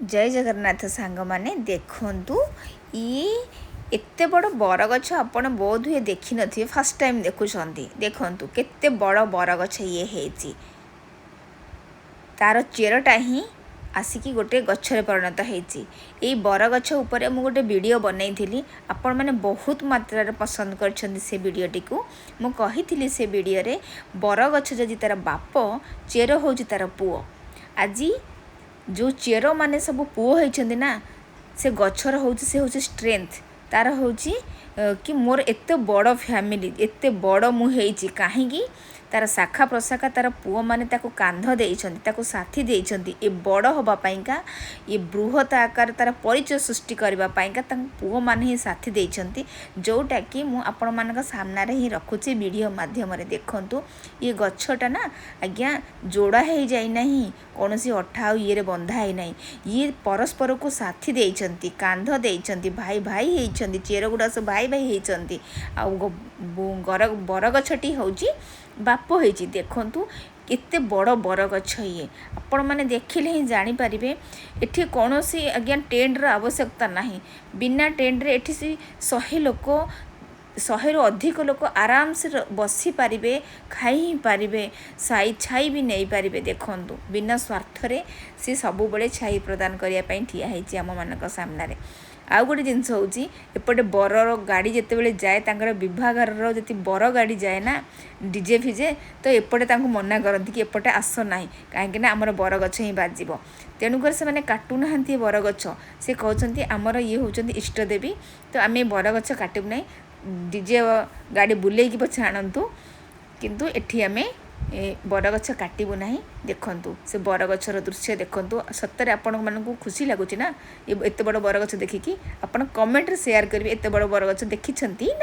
ଜୟ ଜଗନ୍ନାଥ ସାଙ୍ଗମାନେ, ଦେଖନ୍ତୁ, ଇଏ ଏତେ ବଡ଼ ବରଗଛ ଆପଣ ବୋଧହୁଏ ଦେଖିନଥିବେ, ଫାର୍ଷ୍ଟ ଟାଇମ୍ ଦେଖୁଛନ୍ତି। ଦେଖନ୍ତୁ, କେତେ ବଡ଼ ବରଗଛ ଇଏ ହେଇଛି। ତାର ଚେରଟା ହିଁ ଆସିକି ଗୋଟେ ଗଛରେ ପରିଣତ ହେଇଛି। ଏଇ ବରଗଛ ଉପରେ ମୁଁ ଗୋଟେ ଭିଡ଼ିଓ ବନେଇଥିଲି, ଆପଣମାନେ ବହୁତ ମାତ୍ରାରେ ପସନ୍ଦ କରିଛନ୍ତି ସେ ଭିଡ଼ିଓଟିକୁ। ମୁଁ କହିଥିଲି ସେ ଭିଡ଼ିଓରେ, ବରଗଛ ଯଦି ତାର ବାପ, ଚେର ହେଉଛି ତାର ପୁଅ। ଆଜି ଯେଉଁ ଚେରମାନେ ସବୁ ପୁଅ ହେଇଛନ୍ତି ନା, ସେ ଗଛର ହେଉଛି, ସେ ହେଉଛି ଷ୍ଟ୍ରେନ୍ଥ ତାର ହେଉଛି କି ମୋର ଏତେ ବଡ଼ ଫ୍ୟାମିଲି, ଏତେ ବଡ଼ ମୁଁ ହେଇଛି। କାହିଁକି? ତାର ଶାଖା ପ୍ରଶାଖା, ତାର ପୁଅମାନେ ତାକୁ କାନ୍ଧ ଦେଇଛନ୍ତି, ତାକୁ ସାଥି ଦେଇଛନ୍ତି। ଏ ବଡ଼ ହେବା ପାଇଁକା, ଏ ବୃହତ ଆକାର ତାର ପରିଚୟ ସୃଷ୍ଟି କରିବା ପାଇଁକା ତାଙ୍କ ପୁଅମାନେ ହିଁ ସାଥି ଦେଇଛନ୍ତି, ଯେଉଁଟାକି ମୁଁ ଆପଣମାନଙ୍କ ସାମ୍ନାରେ ହିଁ ରଖୁଛି ଭିଡ଼ିଓ ମାଧ୍ୟମରେ। ଦେଖନ୍ତୁ, ଇଏ ଗଛଟା ନା ଆଜ୍ଞା ଯୋଡ଼ା ହେଇଯାଇନାହିଁ, କୌଣସି ଅଠା ଆଉ ଇଏରେ ବନ୍ଧା ହେଇନାହିଁ। ଇଏ ପରସ୍ପରକୁ ସାଥି ଦେଇଛନ୍ତି, କାନ୍ଧ ଦେଇଛନ୍ତି, ଭାଇ ଭାଇ ହେଇଛନ୍ତି। ଚେର ଗୁଡ଼ା ସବୁ ଭାଇ ଭାଇ ହେଇଛନ୍ତି ଆଉ ବରଗଛଟି ହେଉଛି ବାପ ହେଇଛି। ଦେଖନ୍ତୁ, କେତେ ବଡ଼ ବରଗଛ ଇଏ, ଆପଣମାନେ ଦେଖିଲେ ହିଁ ଜାଣିପାରିବେ। ଏଠି କୌଣସି ଆଜ୍ଞା ଟେଣ୍ଟର ଆବଶ୍ୟକତା ନାହିଁ। ବିନା ଟେଣ୍ଟରେ ଏଠି ସେ 100 ଲୋକ, 100ରୁ ଅଧିକ ଲୋକ ଆରାମସେ ବସିପାରିବେ, ଖାଇ ହିଁ ପାରିବେ, ସାଇ ଛାଇ ବି ନେଇପାରିବେ। ଦେଖନ୍ତୁ, ବିନା ସ୍ୱାର୍ଥରେ ସେ ସବୁବେଳେ ଛାଇ ପ୍ରଦାନ କରିବା ପାଇଁ ଠିଆ ହେଇଛି ଆମମାନଙ୍କ ସାମ୍ନାରେ। ଆଉ ଗୋଟେ ଜିନିଷ ହେଉଛି, ଏପଟେ ବରର ଗାଡ଼ି ଯେତେବେଳେ ଯାଏ, ତାଙ୍କର ବିବାହଘରର ଯଦି ବର ଗାଡ଼ି ଯାଏ ନା, ଡିଜେ ଫିଜେ, ତ ଏପଟେ ତାଙ୍କୁ ମନା କରନ୍ତି କି ଏପଟେ ଆସ ନାହିଁ, କାହିଁକିନା ଆମର ବରଗଛ ହିଁ ବାଜିବ। ତେଣୁକରି ସେମାନେ କାଟୁନାହାନ୍ତି ବରଗଛ। ସେ କହୁଛନ୍ତି ଆମର ଇଏ ହେଉଛନ୍ତି ଇଷ୍ଟଦେବୀ, ତ ଆମେ ବରଗଛ କାଟିବୁ ନାହିଁ, ଡିଜେ ଗାଡ଼ି ବୁଲେଇକି ପଛେ ଆଣନ୍ତୁ, କିନ୍ତୁ ଏଠି ଆମେ ବରଗଛ କାଟିବୁ ନାହିଁ। ଦେଖନ୍ତୁ, ସେ ବରଗଛର ଦୃଶ୍ୟ ଦେଖନ୍ତୁ। ସତରେ ଆପଣମାନଙ୍କୁ ଖୁସି ଲାଗୁଛି ନା ଏତେ ବଡ଼ ବରଗଛ ଦେଖିକି? ଆପଣ କମେଣ୍ଟରେ ସେୟାର କରିବେ, ଏତେ ବଡ଼ ବରଗଛ ଦେଖିଛନ୍ତି ନା?